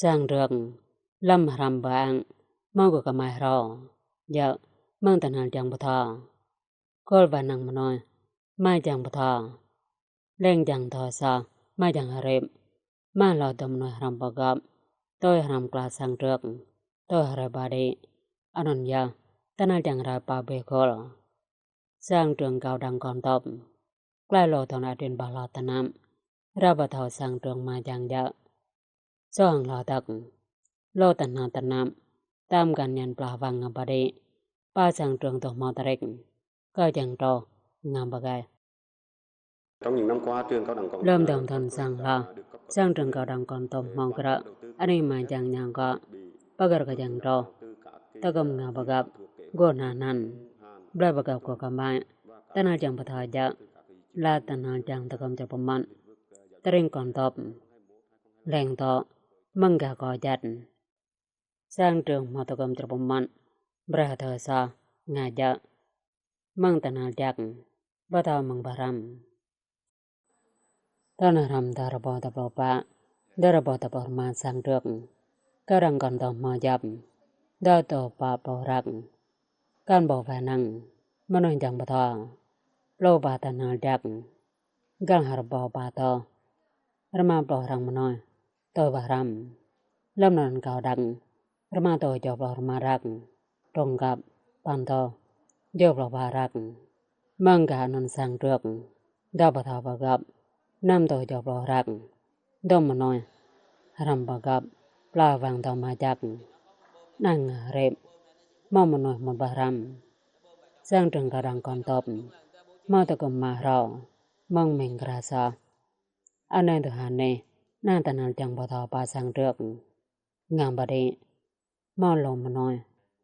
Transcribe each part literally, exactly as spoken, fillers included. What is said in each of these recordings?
Sang trương, lơ̆m hrăm pơang, hmâo gơ̆ kơmai hrâo, djơ̆, mơ̆ng tơhnal jang pơtô. Khul wai năng mơnuih, mai jang pơtô. Leng jang thâo soh, mai jang hơrip. Mă hloh tơm mơnuih hrăm pơgop, tui hrăm kla sang trương, tui hrơi ba đĭ. Anŭn yơh, tơhnal jang rai pơbeh khul. Sang trương kâo đang kơntop. Klai lu thŏng adrin ba hloh tơnap. Ră pơthâo sang trương mai jang djơ̆. Soh hăng hloh tơk. Lu tơhnal tơnap. Tam găn ñăn plah wang ngă ba đĭ. Pă sang trương tŭ hmâo tơrik. Kơ jang truh ngă ba gaih. Lơ̆m dơ̆ng thŏn sang hloh, sang trương kâo đang kơntop hmâo grơ̆, anih mai jang ñă gŏ, pơgơ̆r kơ jang truh. Tơgŭm ngă pơgop, gơ̆ hơnah anăn. Blơi pơgop gơ̆ kơmai, tơhnal jang pơtô djơ̆, laĭ tơhnal jang tơgŭm čơpơmăt. Tơring kơntop, leng tŏ, mơ̆ng gah kơ jăt. Sang trương hmâo tơgŭm čơpơmăt, brơi hơdơr soh, ngă djơ̆. Mơ̆ng tơhnal jăk, pơtô mơ̆ng pơhrăm. Thŏn hrăm dua rơbâo dua pluh pă, dua rơbâo dua pluh rơma sang trương. Kâo đang kơntop hmâo djŏp, dua rơtuh pă pluh răk. Kăn ƀuh wai năng, mơnuih jang pơtô. Pluh pă tơhnal jăk. Găl hơrơbâo pă rơtuh. Rơma pluh răk mơnuih. Tui pơhrăm. Lơ̆m anŭn kâo đăk. Rơma rơtuh tơjuh pluh rơma răk. Trung cấp. Păn rơtuh. Tơjuh pluh pă răk. Mơ̆ng gah anŭn sang trương. Dua pơtô pơgop. Năm rơtuh tơjuh pluh răk. Dŏm mơnuih. Hrăm pơgop. Plah wang dŏm mai jăk. Năng hơrip. Hmâo mơnuih mŭt pơhrăm. Sang trương kâo đang kơntop. Hmâo tơgŭm mai hrâo. Mơ̆ng ming krah soh. Anai tui hơnah, năng tơhnal jang pơtô pă sang trương. Ngă ba đĭ. Hmâo lu mơnuih.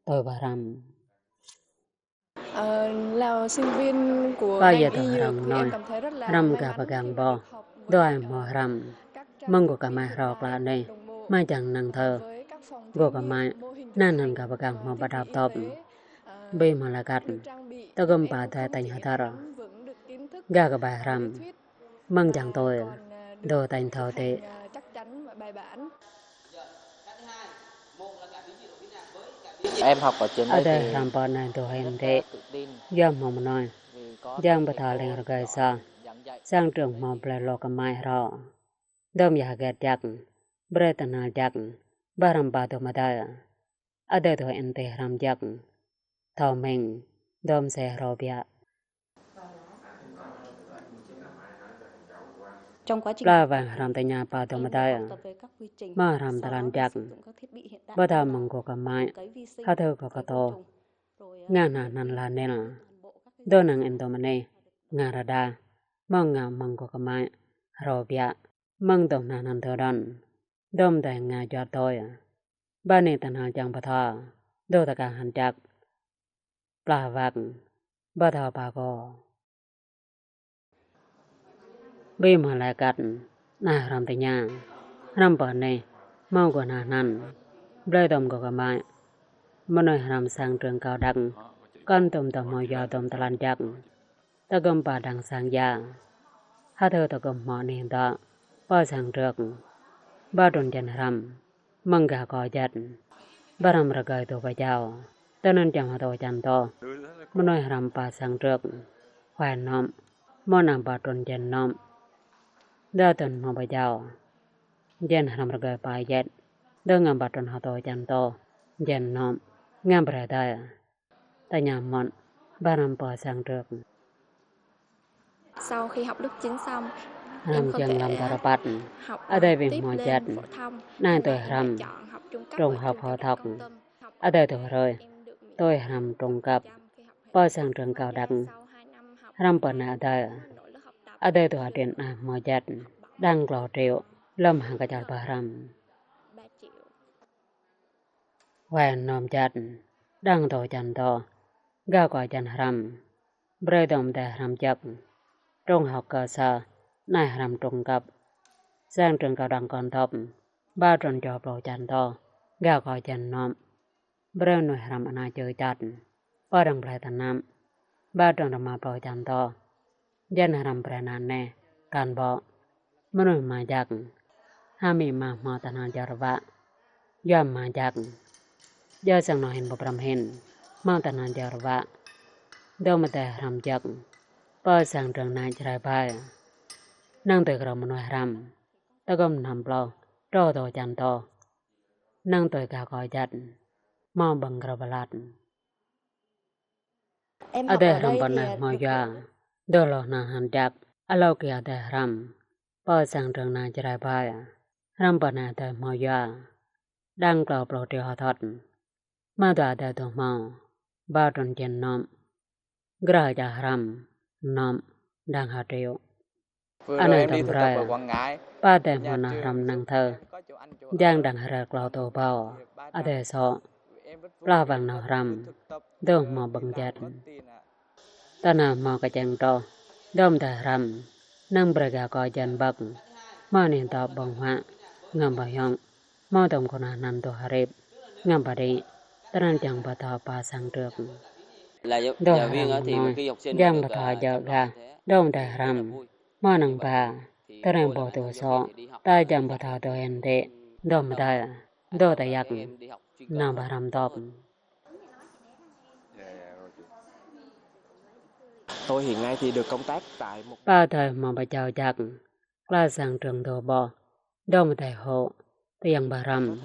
Tui pơhrăm. Pă yơh tui hrăm mơnuih. Hrăm gah pơgang ƀôh. Dua ai hmâo hrăm. Mơ̆ng gơ̆ kơmai hrâo klă anai. Mai jang năng thơ. Gơ̆ kơmai. Hơnah anăn gah pơgang hmâo pơdăp tŏp. Ƀing hmâo laĭ kăt. Tơgŭm pă dua tañ hơdơr. Gah kơbai hrăm. Mơ̆ng jang tui. Dua tañ thâo tĭ. Em học ở trường đây. Adơi hrăm pơ anai tui hơnah tĭ. Yua hmâo mơnuih. Jang pơtô leng rơgơi soh. Sang trương hmâo blơi lu kơmai hrâo. Dŏm yah hơget jăk. Brơi tơhnal jăk. Pơhrăm pă dŏm adơi. Adơi tui hơnah tĭ hrăm jăk. Thâo ming. Dŏm se hrâo biă. Plah wang hrăm tơña pă dŏm adơi. Hmâo hrăm tơlan jăk. Pơtô mơ̆ng gơ̆ kơmai. Hơdơr gơ̆ kơtô. Ngă hơnah anăn la nil. Dua năng in dŏm anai. Ngă rơđah. Hmâo ngă mơ̆ng gơ̆ kơmai. Hrâo biă. Mơ̆ng dŏm hơnah anăn tơdron. Dŏm dai ngă juăt tui. Ba anai tơhnal jang pơtô. Dua tơkah hăn jăk. Plah wang. Pơtô pă gơ̆. Ƀing hmâo laĭ kăt. Anai hrăm tơña. Hrăm pơ anai. Hmâo gơ̆ hơnah anăn. Blơi dŏm gơ̆ kơmai. Mơnuih hrăm sang trương kâo đăk. Kăn tŭm dŏm hmâo yua dŏm tơlan jăk. Tơgŭm pă đang sang ia. Hơdơr tơgŭm hmâo anih dŏ. Pơ sang trương. Ba trŭn jăn hrăm. Mơ̆ng gah kơ jăt. Pơhrăm rơgơi tŭ pơjao. Tơnăn čăm hơtô čan tŏ. Mơnuih hrăm pơ sang trương. Huai nŏm. Hmâo ană ba trŭn jăn nŏm. Dua trŭn hmâo pơjao. Jăn hrăm rơgơi pă yet. Dua ngă ba trŭn hơtô čan tŏ. Jăn nŏm. Ngă brơi adơi. Tơña mơ̆n, pơhrăm pơ sang trương. Hrăm giŏng lăm ta rơbat. Adơi ƀing hmâo jăt. Anai tui hrăm. Trung học phổ thông. Adơi tui hrơi. Tui hrăm trung cấp. Pơ sang trương kâo đăk. Hrăm pơ anai adơi. Adơi tui adrin anai hmâo jăt. Đang klâo triệu. Lơ̆m hăng kơčăl pơhrăm. Huai nŏm jăt, đang tŏ čan tŏ, gah kơ jăn hrăm, brơi dŏm adơi hrăm jăk, trung học cơ sở, anai hrăm trung cấp, sang trương kâo đang kơntop, ba trŭn tơjuh pluh čan tŏ, gah kơ jăn nŏm, brơi mơnuih hrăm anai čư̆ čăt, pơ đang blơi tơnap, ba trŭn rơma pluh čan tŏ, jăn hrăm brơi anai, kăn ƀô̆, mơnuih mă jăk, hơmĭ mă hmâo tơhnal jơr wă, yua mă jak. Djơ̆ sang anô̆ hin pơprăm hin, hmâo tơnah jơr wă. Dŏ mơdai hrăm jak, pơ sang drơng anai Jrai Bai. Năng tui krô mơnuih hrăm, tơgŭm năm pluh, truh dua jăn tuh. Năng tui gah kơ jăt, hmâo ƀơ̆ng krô bơlat. Adơi hrăm pơ anai hmâo yua, dŏ hloh năng hăn jak, alâo kơ adơi hrăm. Pơ sang drơng anai Jrai Bai, hrăm pơ anai adơi hmâo yua. Đang klâo pluh triệu hơthot. Mă dua adơi dŏ hmâo, ba trun jên nŏm. Grah čar hrăm, nŏm, đang ha triệu. Anai tơm rai, pă adơi hmâo nao hrăm năng thơ. Jang đang hră klâo tô bao, adơi sŏ. Plah wang nao hrăm, dŏ hmâo ƀơ̆ng jăt. Tơnah hmâo kơčeng truh, dŏ mơdai hrăm, năng brơi gah kơ jăn băk. Hmâo anih dŏ ƀơ̆ng huă, ngă ƀơ̆ng hiong. Hmâo tơm kơnah anăn dŏ hrip, ngă pơđĭ, tơnăn jang pơtô pơ sang drơk. Dŏ hrăm mơnuih, jang pơtô jơ̆ gah, dŏ mơdai hrăm. Hmâo năng ba, tơnăn ƀô̆ dŏ sŏ, ta jang pơtô dŏ hên đĭ, dŏ mơdai, dŏ tơyăk, nao pơ hrăm tŏp. Tôi hiện nay thì được công tác tại một Pă adơi hmâo pơjâo jak, kla sang drơng dŏ ƀô̆, dŏ mơdai hŏ, tơyang pơ hrăm.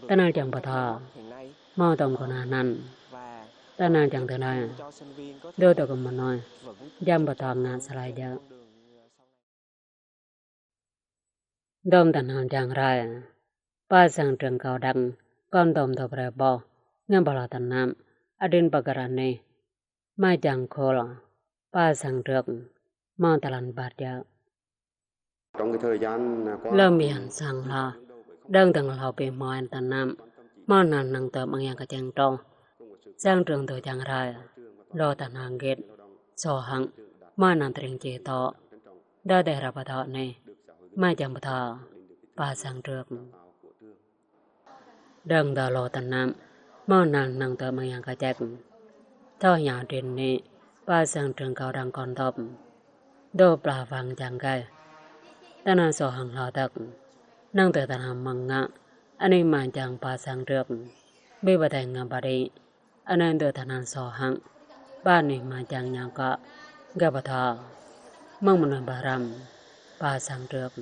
Tơnăn jang pơtô, hmâo tơm kơnah anăn. Tơnăn jang tơnah, dŏ tơgŭm mơnuih, jang pơtô ngă sơlai jơ̆. Dŏ mơdai hmâo jang rai. Pơ sang drơng kâo đang, kŏn dŏ mơdai brơi ƀô̆, ngă pơhloh tơnap, adrin pơkra anih. Mă jang khul, pơ sang drơk, hmâo tơlan ƀar jơ̆. Lơm bơyan sang hloh, đang dơ̆ng hlâo ƀing hmâo ĕn tơnap, hmâo anăn năng tơm ƀơ̆ng yang kơčeng truh. Sang drơng dŏ jang rai, lu tơnah git, sô hăng, hmâo anăn tring či tŏ. Dŏ tơhră pơtô anih, mă jang pơtô, pơ sang drơk. Đang dŏ lu tơnap, hmâo anăn năng tơm ƀơ̆ng yang kơčeng. Thâo hiam adrin anih, pơ sang drơng kâo đang kŏn tŏp. Dŏ plah wang jang gaih. Tơnăn sô hăng hloh tơk. Năng tui tơnah mơ̆ng ngă, anih mă jang pơ sang drơk. Ƀing pơdai ngă pơđĭ, anăn dŏ tơnăn sô hăng. Pơ anih mă jang ñu kơ, gah pơtô. Mơ̆ng mơnuih pơ hrăm, pơ sang drơk.